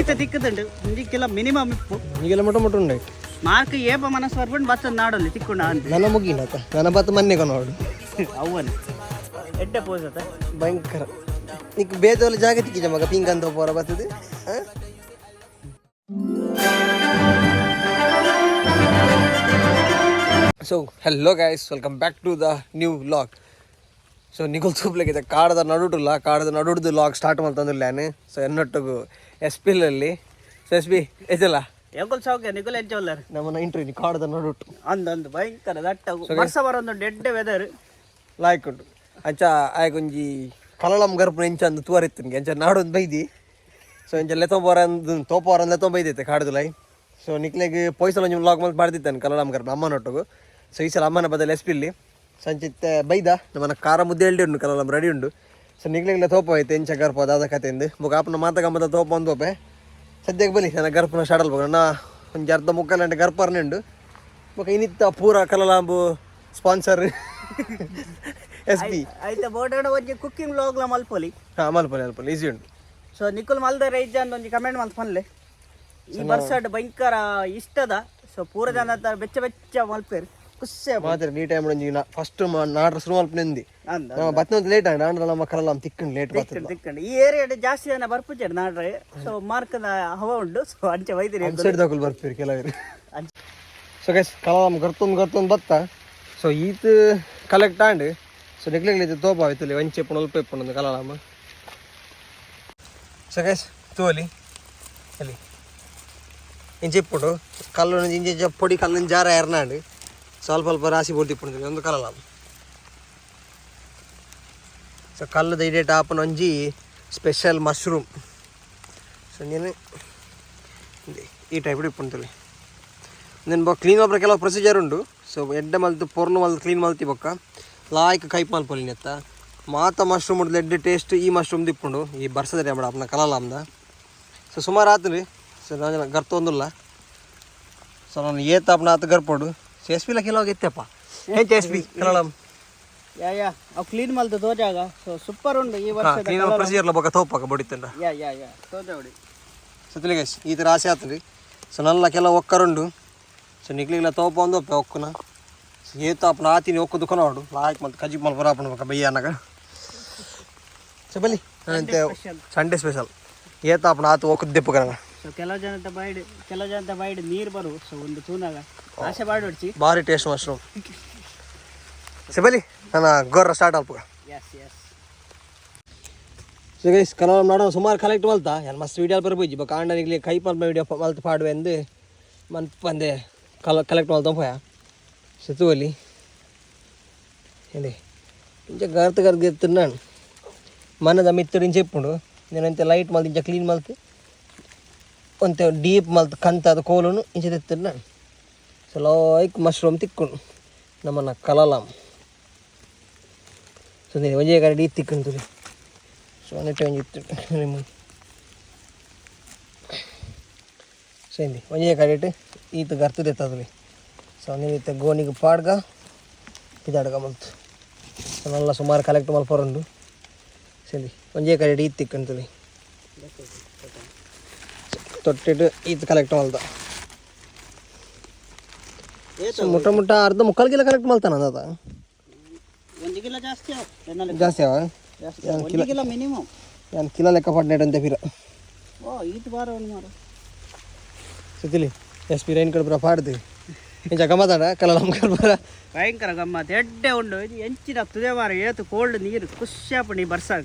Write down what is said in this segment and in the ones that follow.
ಈತ ತಿಕ್ಕುದುಂಡು ಒಂಜಿ kilo minimum ಇಪ್ಪು. ಈಗೆಲ್ಲ ಮೊಟ್ಟ ಮೊಟ್ಟ ಉಂಡು. ಮಾರ್ಕ್ ಏಪ ಮನಸ್ಸು ಬರ್ಪುಂಡು ಬತ್ತದ ನಾಡಲ್ಲಿ ತಿಕ್ಕೊಂಡು ಅಂದ್. ನನ್ನ ಮುಗಿನತ ನನ್ನ ಬತ್ತ ಮನ್ನೆ ಕೊನೋಡು. ಅವ್ವನ್ ಎಡ್ಡೆ ಪೋಸತ. ಭಯಂಕರ ನಿಕ್ ಬೇದೋಲ ಜಾಗ ತಿಕ್ಕಿಜ ಮಗ ಪಿಂಕ್ ಅಂತ ಪೋರ ಬರ್ತದೆ. So hello guys, welcome back to the new vlog. So ನಿಗುಲ್ ತೂಪ್ಲೆಗಿದೆ ಕಾಡದ ನಡುಟುಲ್ಲ ಕಾಡದ ನಡುಡ್ದು ಲಾಗ್ ಸ್ಟಾರ್ಟ್ ಮಾಡ್ತಂದಿಲ್ಲ. ಸೊ ಎನ್ನೊಟ್ಟಿಗೂ ಎಸ್ ಪಿಲಲ್ಲಿ. So S B ಎಜಲ್ಲ. ಎಂಕುಲ್ ಸೌಖ್ಯ, ನಿಕುಲ್ ಎಂಚ ಉಲ್ಲಾರ್? ನಮ್ಮನ್ನ ಇಂಟ್ರಿ ಕಾಡದ ನಡುಟು. ಅಂದೊಂದು ಭಯಂಕರ ದಟ್ಟ ವರ್ಷ ಬರೊಂದು ಎಡ್ಡೆ ವೆದರ್. ಲಾಯ್ಕ್ ಉಂಟು. ಅಂಚ ಆಯಗೊಂಜಿ ಕಲಳಂ ಗರ್ಪುನ ಎಂಚ ಅಂದು ತೂವರಿತ್ತು ಎಂಚ ನಾಡೊಂದು ಬೈದಿ. ಸೊ ಎಂಚ ಲೆತ್ತೊಂಬೋರ ಅಂದು ತೋಪೋರ ಲೆತ್ತೊಂಬ ಬೈದೈತೆ ಕಾಡ್ದುಲೈ. ಸೊ ನಿಕ್ಲೆಗ್ ಪೊಯ್ಸಲ ಒಂಜಿ ವ್ಲಾಗ್ ಮಲ್ತ್ ಮಾಡ್ದಿತ್ತಾನೆ ಕಲಳಂ ಗರ್ಪು ಅಮ್ಮನೊಟ್ಟುಗು. ಸೊ ಈ ಸಲ ಅಮ್ಮನ ಬದಲು ಎಸ್ ಪಿಲ್ಲಿ ಸಂಚಿತ್ತ ಬೈದ ನಮ್ಮನ ಖಾರ ಮುದ್ದೆ ಎಲ್ಡಿ ಉಂಡು, ಕಲಳಂ ರೆಡಿ ಉಂಡು. ಸೊ ನಿಕ್ಲೆಗ್ಲ ತೋಪ ಐತೆ ಎಂಚ ಗರ್ಪ ದಾದ ಕತೆಂದು ಬೊಕ ಆಪನ ಮಾತ ಗಮ್ಮದ ತೋಪ ಒಂದು ತೋಪೆ. ಸದ್ಯಕ್ಕೆ ಬಲಿ ನನ್ನ ಗರ್ಪನ ಶಾಡಲ್ ಬೋಗ ನನ್ನ ಒಂಜಿ ಅರ್ಧ ಮುಕ್ಕಾಲು ಗಂಟೆ ಗರ್ಪರ್ನೆ ಉಂಡು. ಬೊಕ ಇನ್ನಿತ್ತ ಪೂರ ಕಲಲಾಂಬು sponsor S P. ಐತ ಬೋರ್ಡ್ ಒಂಜಿ ಕುಕ್ಕಿಂಗ್ ವ್ಲಾಗ್ಲ ಮಲ್ಪೊಲಿ. ಹಾಂ, ಮಲ್ಪೊಲಿ ಮಲ್ಪೊಲಿ, ಈಸಿ ಉಂಟು. ಸೊ ನಿಕುಲ್ ಮಲ್ದರ ಇಜ್ಜ ಅಂದ್ ಒಂಜಿ ಕಮೆಂಟ್ ಮಲ್ತ್ ಪನ್ಲೆ. ಈ ಬರ್ಸಡ್ ಭಯಂಕರ ಇಷ್ಟದ. ಸೊ ಪೂರ ಜನ ಬೆಚ್ಚ ಬೆಚ್ಚ ಮಲ್ಪೇರು, ಖುಷಿ. ಮಾತ್ರ ಈ ಟೈಮ್ ಒಂಜಿ ಫಸ್ಟ್ ನಾಡ್ರ ಶುರು ಮಲ್ಪನೆಂದಿ. ಅಂದ. ನಮ್ಮ ಬತ್ತಿನ ಲೇಟ್ ಆಂಡ್ ಆಂಡ ನಮ್ಮ ಕಲಲಾಂ ತಿಕ್ಕಂಡು ಲೇಟ್ ಬರ್ತದೆ. ತಿಕ್ಕಂಡು ಈ ಏರಿಯಾಡ್ ಜಾಸ್ತಿ ಜನ ಬರ್ಪುಜೆರ್ ನಾಡ್ರೆ. ಸೊ ಮಾರ್ಕದ ಹವ ಉಂಡು. ಸೊ ಅಂಚೆ ವೈದ್ಯರು. ಸೈಡ್ ದಾಕುಲು ಬರ್ತೀರಿ ಕೆಲವರು. ಸೊ ಗೈಸ್, ಕಲಲಾಂ ಗರ್ತೊಂದು ಗರ್ತೊಂದು ಬತ್ತ. ಸೊ ಈತ್ collect and so ನೆಕ್ಲೆಗ್ಲಿ ತೋಪ ಆಯ್ತಲ್ಲಿ ಒಂಚೆ ಇಪ್ಪುಂಡು ಅಲ್ಪ ಇಪ್ಪುಂಡು ಕಲಲಾಮ. ಸೊ ಗೈಸ್, ತೋಲಿ ಅಲ್ಲಿ ಇಂಚ ಇಪ್ಪುಂಡು ಕಲ್ಲು ಇಂಚ ಇಂಚ ಪೊಡಿ ಕಲ್ಲಿನ ಜಾರ ಎರ್ನಾಂಡ್ ಸ್ವಲ್ಪ ಸ್ವಲ್ಪ ರಾಶಿ ಬೋರ್ದಿಪ್ಪುಂಡು ಒಂದು ಕಲಲಾಮ. ಸೊ ಕಲ್ಲುದ ಇಡೇಟ್ ಆಪನ ಒಂಜಿ special mushroom. So ನೀನು ಈ ಟೈಪ್ ಇಪ್ಪುಂಡು. నేను ಬೊಕ್ಕ ಕ್ಲೀನ್ ಮಲ್ಪರೆ ಕೆಲವು ಪ್ರೊಸೀಜರ್ ಉಂಡು. ಸೊ ಎಡ್ಡೆ ಮಲ್ತು ಪೊರ್ಲು ಮಲ್ತು ಕ್ಲೀನ್ ಮಲ್ತಿ ಬೊಕ್ಕ ಲಾಯ್ಕ್ ಕೈಪ್ ಮಲ್ಪೊಲಿ ನೆತ್ತ ಮಾತ ಮಶ್ರೂಮ್ ಉಂಡು. ಎಡ್ಡೆ ಟೇಸ್ಟ್ ಈ ಮಶ್ರೂಮ್ ದಿಪ್ಪುಂಡು ಈ ಬರ್ಸದ ಟೈಮ್ ಅಪ್ಪನ ಕಲಲಾಮ್ದ. ಸೊ ಸುಮಾರು ಆತುಂಡು. ಸೊ ನಾನು ಗರ್ತೊಂದುಲ್ಲ. ಸೊ ನಾನು ಏತ್ ಅಪ್ಪನ ಆತು ಗರ್ಪೊಡು. ಸೊ ಎಸ್ ಪಿಲ ಕೆಲವು ಎತ್ತಪ್ಪ ಎಂಚ ಎಸ್ ಪಿ ಕಲಲಾಮ್? ಯಾ ಯಾ, ಅವು ಕ್ಲೀನ್ ಮಲ್ತು ತೋಜಾಗ. ಸೊ ಸೂಪರ್ ಉಂಡು ಈ ವರ್ಷದ. ಕ್ಲೀನ್ ಪ್ರೊಸೀಜರ್ಲ ಬೊಕ್ಕ ತೋಪಾಕ ಬಡಿತಂಡ. ಯಾ ಯಾ ಯಾ, ತೋಜಾವಡಿ. ಸೊ ತಿಳಿಗೈಸ್, ಈ ಥರ ಆಸೆ ಆತುಂಡು. ಸೊ ನಲ್ಲ ಕೆಲವು ಒಕ್ಕರುಂಡು. ಸೊ ನಿಕ್ಲಿಗ್ಲ ತೋಪ ಒಂದು ಒಪ್ಪೆ ಒಕ್ಕುನ. ಸೊ ಏತ ಅಪ್ಪನ ಆತಿನಿ ಒಕ್ಕು ದುಕಾನ ಹೊಡು ಲಾಯ್ಕ್ ಮಲ್ತು ಕಜಿಪ್ ಮಲ್ಪ ಆಪಣ ಬೊಕ್ಕ ಬಯ್ಯ ಅನ್ನಾಗ. ಸೊ ಬಲಿ ಸಂಡೇ ಸ್ಪೆಷಲ್ ಏತ ಅಪ್ಪನ ಆತು ಒಕ್ಕದ ದೆಪ್ಪು ಕಣ. ಸೊ ಕೆಲವು ಜನದ ಬೈಡ್, ಕೆಲವು ಜನದ ಬೈಡ್ ನೀರು ಬರು. ಸೊ ಒಂದು ತೂನಾಗ ಆಸೆ ಬಾಡೊಡ್ಚಿ. ಭಾರಿ taste mushroom. So ಬಲಿ ನನ್ನ ಗೊರ್ರ ಸ್ಟಾರ್ಟ್ ಅಲ್ಪಗ. S S. So guys, colour ಮಾಡೋ ಸುಮಾರು ಕಲೆಕ್ಟ್ ಮಲ್ತಾ ಯಾನ್ ಮಸ್ತ್ ವೀಡಿಯೋ ಬರ್ಪುಜಿ. ಬೊಕ್ಕ ಆಂಡನಿಗ್ಲಿ ಕೈ ಮಲ್ಪ ವೀಡಿಯೋ ಮಲ್ತ್ ಪಾಡುವೆ ಅಂದು ಮನ್ಪಂದೆ ಕಲ ಕಲೆಕ್ಟ್ ಮಲ್ತೊಂದು ಪೋಯ. ಸೊ ತೂವಲಿ ಎಂದೆ ಇಂಚ ಗರ್ತ್ ಗರ್ತ್ ಎತ್ತುన్నాను ಮನದ ಮಿತ್ತುಡು ಇಂಚ ಇಪ್ಪುಂಡು. నేనంతే ಲೈಟ್ ಮಲ್ತ್ ಇಂಚ ಕ್ಲೀನ್ ಮಲ್ತ್ ಒಂತೆ ಡೀಪ್ ಮಲ್ತ್ ಕಂತಾದ ಕೋಲುನು ಇಂಚ ತೆತ್ತುన్నాను. So like mushroom ತಿಕ್ಕುಂಡು ನಮ್ಮನ್ನ ಕಲಲಾಂ. ಸೊ నేను ಒಂಜೇ ಕಡೆ ಡೀಪ್ ತಿಕ್ಕುಂಡು. ಸೊ ನೆಟ್ಟೆ ಒಂಜಿ ಇತ್ತು. ಸೊ ಇಂದಿ ಒಂಜೇ ಕಡೆಟ್ ಈತ ಗರ್ತು ದೆತ್ತದಲಿ. ಸೊ ನೀನು ಇತ್ತೆ ಗೋಣಿಗೆ ಪಾಡ್ಗ ಪಿದಾಡ್ಗ ಮಲ್ತು. ಸೊ ನಲ್ಲ ಸುಮಾರು ಕಲೆಕ್ಟ್ ಮಲ್ಪರುಂಡು. ಸರಿ, ಒಂಜೇ ಕಡೆ ಈತ್ ತಿಕ್ಕಂತಲಿ ತೊಟ್ಟಿಟ್ಟು ಈತ ಕಲೆಕ್ಟ್ ಮಲ್ತ. ಸೊ ಮುಟ್ಟ ಮುಟ್ಟ ಅರ್ಧ ಮುಕ್ಕಾಲು ಕಿಲೋ ಕಲೆಕ್ಟ್ ಮಲ್ತಾನ ಅಂದಾತ. ಒಂದು ಕಿಲೋ ಜಾಸ್ತಿ ಆವು ಎನ್ನಲೆ. ಜಾಸ್ತಿ ಅವ. ಜಾಸ್ತಿ, ಒಂದು ಕಿಲೋ ಮಿನಿಮಮ್. ನಾನು ಕಿಲೋ ಲೆಕ್ಕ ಪಡ್ನೇಟ್ ಅಂತ ಫಿರ. ಓ ಈತ ಬಾರ ಒಂದು ಮಾರ. ಸುತ್ತಿಲಿ S P rain ಕಡೆ ಪೂರ ಪಾಡ್ದು ಇಂಚ ಗಮ್ಮತಾಡ ಕಲಲ ಬರ. ಭಯಂಕರ ಗಮ್ಮತ್, ಎಡ್ಡೆ ಉಂಡು. ಇದು ಎಂಚಿನ ತುದೆ ಮಾರ ಏತು ಕೋಲ್ಡ್ ನೀರು, ಖುಷಿ ಆಪುಂಡು ಈ ಬರ್ಸಾಗ.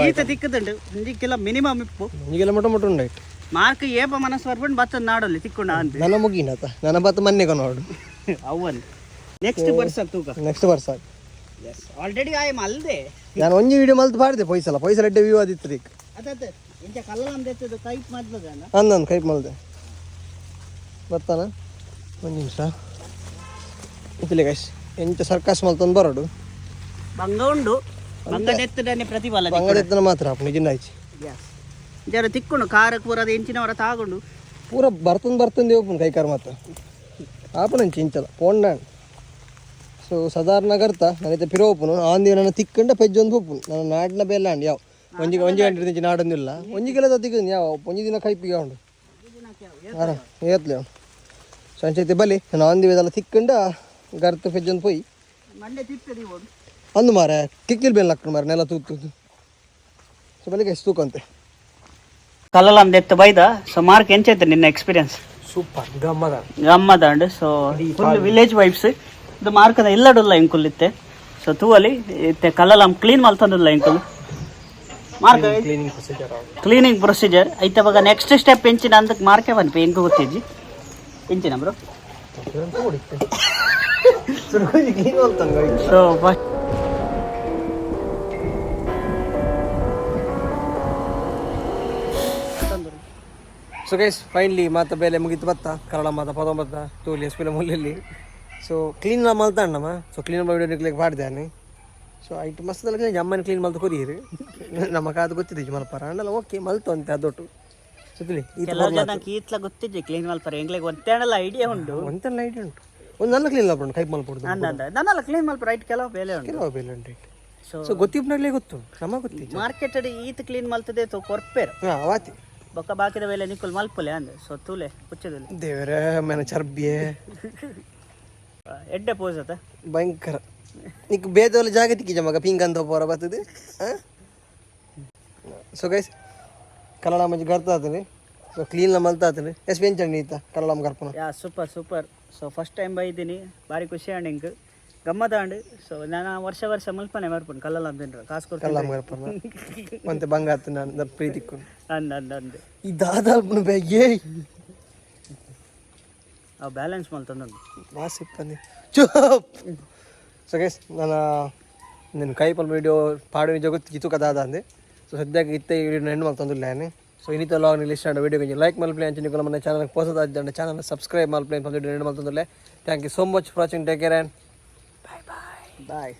ಈತ ತಿಕ್ಕುದುಂಡು ಒಂಜಿ ಕಿಲೋ ಮಿನಿಮಮ್ ಇಪ್ಪು. ಈಗೆಲ್ಲ ಮೊಟ್ಟ ಮೊಟ್ಟ ಉಂಡು. ಮಾರ್ಕ್ ಏಪ ಮನಸ್ಸು ಬರ್ಪುಂಡು ಬತ್ತದ ನಾಡಲ್ಲಿ ತಿಕ್ಕೊಂಡು ಅಂದ್. ನನ್ನ ಮುಗಿನತ ನನ್ನ ಬತ್ತ ಮನ್ನೆ ಕೊನೋಡು. ಅವ್ವನ್ ನೆಕ್ಸ್ಟ್ ಬರ್ಸ ತೂಕ. ನೆಕ್ಸ್ಟ್ ವರ್ಷ. ಎಸ್, ಆಲ್ರೆಡಿ ಆಯ್ ಮಲ್ದೆ. ನಾನು ಒಂಜಿ ವಿಡಿಯೋ ಮಲ್ತು ಪಾಡ್ದೆ ಪೊಯ್ಸಲ ಪೊಯ್ಸಲ ಎಡ್ಡೆ ವ್ಯೂ ಆದಿತ್ತು ರೀಕ್. ಅದತ್ತೆ ಇಂಚ ಕಲ್ಲ ದೆತ್ತದು ಕೈಪ್ ಮದ್ಲದ. ಅಂದನ್ ಕೈಪ್ ಮಲ್ದೆ ಬರ್ತಾನ. ಒಂದು ನಿಮಿಷ ಇತ್ತಲೆ ಗೈಸ್, ಎಂಚ ಸರ್ಕಸ್ ಮಲ್ತೊಂದು ಬರೋಡು. ಬಂಗ ಉಂಡು, ಬಂಗ ದೆತ್ತದನೆ ಪ್ರತಿಫಲ. ಬಂಗಡೆತ್ತನ ಮಾತ್ರ ಅಪ್ಪ ನಿಜ ಆಯ್ತು. ಎಸ್, ಜರ ತಿಕ್ಕೊಂಡು ಖಾರಕ್ಕೆ ಪೂರ ಅದು ಎಂಚಿನವರ ತಾಗೊಂಡು. ಪೂರ ಬರ್ತಂದು ಬರ್ತಂದು ಓಪನ್ ಕೈಕಾರ ಮಾತ್ರ ಆಪನಂಚಿ ಇಂಚಲ ಪೋಂಡ. ಸೊ ಸಾಧಾರಣ ಗರ್ತ ನಾನೈತೆ ಪಿರ ಓಪನು ಆಂದಿ ನನ್ನ ತಿಕ್ಕಂಡ ಪೆಜ್ಜೊಂದು ಓಪನು ನನ್ನ ನಾಡಿನ ಬೆಲ್ಲ ಅಂಡ್ ಯಾವ ಒಂಜಿ ಒಂಜಿ ಗಂಟೆ ತಿಂಚಿ ನಾಡೊಂದಿಲ್ಲ ಒಂಜಿ ಕಿಲೋ ತಿಕ್ಕು ಯಾವ ಒಂಜಿ ದಿನ ಕೈಪಿಗೆ ಉಂಡು. ಅರ ಏತ್ಲೆ ಸೊ ಅಂಚೈತೆ ಬಲಿ ನಾನು ಅಂದಿ ತಿಕ್ಕಂಡ ಗರ್ತು ಫೆಜ್ಜೊಂದು ಪೋಯಿ. ಮಂಡೆ ತಿರ್ತದೆ ಇವಾಗ. ಅಂದು ಮಾರೆ ಕಿಕ್ಕಿಲ್ ಬೇಲ್ ಲಕ್ಕ ಮಾರೆ ನೆಲ ತೂತು ತೂತು. ಸೊ ಬಲಿಗೆ ತೂಕಂತೆ. ಕಲ್ಲಲಂ ದೆತ್ತ ಬೈದ. ಸೊ ಮಾರ್ಕ್, ಎಂಚೈತೆ ನಿನ್ನ ಎಕ್ಸ್ಪೀರಿಯನ್ಸ್? ಸೂಪರ್, ಗಮ್ಮದ. ಗಮ್ಮದಾಂಡ್. So full village vibes ಇದು. ಮಾರ್ಕದ ಇಲ್ಲಡುಲ್ಲ ಇಂಕುಲ್ ಇತ್ತೆ. ಸೊ ತೂವಲಿ, ಇತ್ತೆ ಕಲ್ಲಲಂ clean ಮಲ್ತಂದುಲ್ಲ ಇಂಕುಲ್ mark. Cleaning procedure. Cleaning procedure ಐತೆ. ಬಗ ನೆಕ್ಸ್ಟ್ ಸ್ಟೆಪ್ ಎಂಚಿನ ಅಂದಕ್ಕೆ ಮಾರ್ಕೆ ಪನ್ಪೆ. ಎಂಕು ಗೊತ್ತಿಜ್ಜಿ ಎಂಚಿನ bro. Clean ಮಲ್ತಂಗ. So first so guys, finally ಮಾತ ಬೇಲೆ ಮುಗಿತು. ಬತ್ತ ಕನ್ನಡ ಮಾತ ಪದ ಬತ್ತ ತೂಲಿ ಎಸ್ಪಿಲ ಮುಲ್ಲಿ. ಸೊ ಕ್ಲೀನ್ ಮಲ್ತಾಂಡಮ್ಮ. So clean video ನಿಕ್ಲಿಕ್ಕೆ ಪಾಡ್ದಾನೆ. ಸೊ ಐಟ್ ಮಸ್ತ್ ಅಮ್ಮನ ಕ್ಲೀನ್ ಮಲ್ತು ಕೊರಿಯರು. ನಮ್ಮ ಕಾದು ಗೊತ್ತಿದ್ದು ಮಲ್ಪಾರ ಅಂಡಲ್ಲ. ಓಕೆ, ಮಲ್ತು ಅಂತೆ ಅದೊಟ್ಟು. ಸೊ ತಿಳಿ. ಕೆಲವು ಜನಕ್ಕೆ ಈತ್ಲ ಗೊತ್ತಿಜ್ಜಿ ಕ್ಲೀನ್ ಮಲ್ಪರೆ. ಎಂಗ್ಲಿಗೆ ಒಂತೇಣಲ್ಲ ಐಡಿಯಾ ಉಂಟು. ಒಂತೆಲ್ಲ ಐಡಿಯಾ ಉಂಟು. ಒಂದು ನನ್ನ ಕ್ಲೀನ್ ಮಲ್ಪುಂಡು, ಕೈ ಮಲ್ಪುಂಡು. ಅಂದ ನನ್ನಲ್ಲ ಕ್ಲೀನ್ ಮಲ್ಪ ರೈಟ್, ಕೆಲವು ಬೇಲೆ ಉಂಟು. ಕೆಲವು ಬೇಲೆ ಉಂಟು. ಸೊ ಸೊ ಗೊತ್ತಿಪ್ಪನಾಗ್ಲೇ ಗೊತ್ತು, ನಮಗೆ ಗೊತ್ತಿತ್ತು. ಮಾರ್ಕೆಟ್ ಈತ್ ಕ್ಲೀನ್ ಮಲ್ತದೆ ತೋ ಕೊರ್ಪೇರು. ಹಾಂ, ವಾತಿ. ಬೊಕ್ಕ ಬಾಕಿದ ವೇಲೆ ನಿಕ್ಕುಲ್ ಮಲ್ಪುಲೆ ಅಂದೆ. ಸೊ ತೂಲೆ ಪುಚ್ಚದಲ್ಲಿ. ದೇವರೇ, ಮೇನ ಚರ್ಬಿಯೇ. ಎಡ್ಡೆ ಪೋಸ್ ಅತ. ಭಯಂಕರ ನಿಕ್ ಬೇದೋಲ ಜಾಗ ತಿಕ್ಕಿಜ ಮಗ ಪಿಂಕ್ ಅಂತ ಪೋರ ಬರ್ತದೆ. ಸೊ ಗೈಸ್, ಕನ್ನಡ ಮಂಜು ಗರ್ತ ಆತನೆ. ಸೊ ಕ್ಲೀನ್ ಮಲ್ತ ಆತನೆ. ಎಸ್ ಬೆಂಚಂడి ಈತ Kannada ಗರ್ಪನ. Yeah, super super. So first time ಬೈದಿನಿ, ಭಾರಿ ಖುಷಿ ಆಂಡ್ ಇಂಕ್ ಗಮ್ಮತ್ ಆಂಡ್. ಸೊ ನಾನು ವರ್ಷ ವರ್ಷ ಮಲ್ಪನೆ ಬರ್ಪುಂಡು ಕಲ್ಲಲ್ಲ ತಿನ್ರ ಕಾಸು ಕೊಡ್ತೀನಿ. ಕನ್ನಡ ಗರ್ಪನ ಒಂತೆ ಬಂಗ ಆತು ನಾನು ಪ್ರೀತಿಕ್ಕು. ಅಂದ ಅಂದ ಅಂದೆ. ಈ ದಾದಾಲ್ಪನ ಬ್ಯಾಗ್ ಏ. ಅವು ಬ್ಯಾಲೆನ್ಸ್ ಮಲ್ತಂದು. ವಾಸಿಪ್ಪಂದೆ ಚೂಪ್. ಸೊ ಗೈಸ್, ನಾನು ನನ್ನ ಕೈ ಪಲ್ ವಿಡಿಯೋ ಪಾಡು ಜಗತ್ತು ಜಿತು ಕದಾದ ಅಂದೆ. ಸೊ ಸದ್ಯಕ್ಕೆ ಇತ್ತೆ ವಿಡಿಯೋ ಹೆಣ್ಣು ಮಲ್ತಂದಿಲ್ಲ ನಾನು. ಸೊ ಇನ್ನಿತ ಲಾಗ್ ಲಿಸ್ಟ್ ಆಂಡ್ ವಿಡಿಯೋ ಕೊಂಚ ಲೈಕ್ ಮಲ್ಪ್ಲೆ. ಅಂಚೆ ನಿಕುಲ మన ಚಾನಲ್ ಪೋಸದ ಚಾನಲ್ ಸಬ್ಸ್ಕ್ರೈಬ್ ಮಲ್ಪ್ಲೆ. ವಿಡಿಯೋ ಹೆಣ್ಣು ಮಲ್ತಂದಿಲ್ಲ. Thank you so much for watching. Take care and bye.